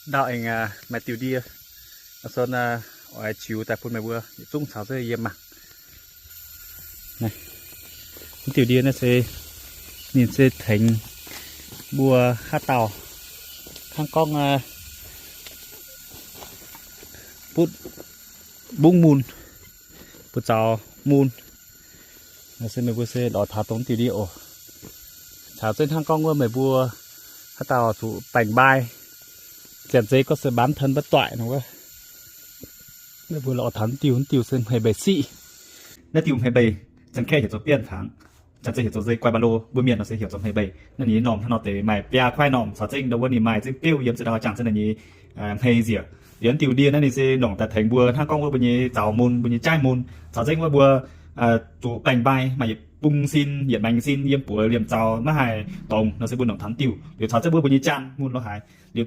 Ndau aengx maaih diuh ndie, son oix ziux daaih bun meih mbuo yietc zungv caux zengv yiem mangc. Diuh ndie naaiv se ninh se tengx mbuo haaix dauh hnangv gorngv butv mbungv mun, buoz-zaux mun. Se meih mbuo se lorz taux dongh diuh ndie oc. Caux zengv hnangv gorngv wuov meih mbuo haaix dauh zuqc baengc mbai, janx-zei gorngv se bán thân bất toại nor wuov, meih mbuo lorz taux diuh, diuh se hmei mbeix siqv. Naaiv diuh hmei mbeix, Janx-Kaeqv heuc zoux biên thắng, janx-zei heuc zoux dây quai ba lô. Mbuo mienh nor se heuc zoux hmei mbeix. Naaiv ninh nyei normh hnangv nor deix maaih biaa kuaaiv normh, caux zengv ndau wuov ninh maaih zengv beuv yiem ziex dauh jangc zengv ninh nyei hmei nziec. Liuz diuh ndie naaiv ninh se longc daaih tengx mbuo hnangv gorngv wuov mbuo nyei zaux mun, mbuo nyei jaaiv mun, caux zengv wuov mbuo zuqc baengc mbai maaih yietc bung sin, yietc maengx sin yiem buoz liemh zaux maiv haih dongz nor se mbuo longc taux diuh. Liuz caux zengv wuov mbuo nyei jaanh mun lorz haaix, liuz